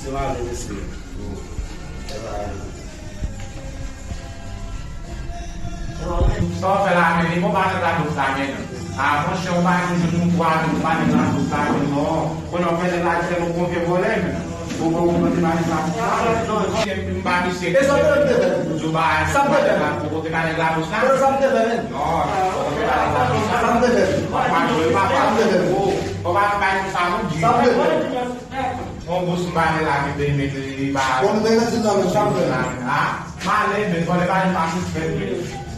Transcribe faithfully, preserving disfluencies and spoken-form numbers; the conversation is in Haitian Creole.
Se male, mesye. Sa w fè la, men, li bon pa nèg la tout la, men. A, monchè, ou pa toujou nou twa, nou pa nèg la tout la, men, non. Konnen w fè nèg la di nou konfye vòlè, men. Ou bon, ou konn te pa nèg la tout la, men. M pa misye. E sa w te fè? Sa w te fè? Ou konn te pa nèg la tout la. Sa w te fè, men? Non, ou konn te pa nèg la tout la. Sa w te fè? Ou pa jwe, papa. Sa w te fè? Ou pa bay nou sa, non, Jimmy. Sa w te fè? Yon gwo sou male la ki te mete li ba. Bon, nou te nan ti nan men, sa m fè. Ha? Male, men, vòlè pa yon pa sou fèt, men.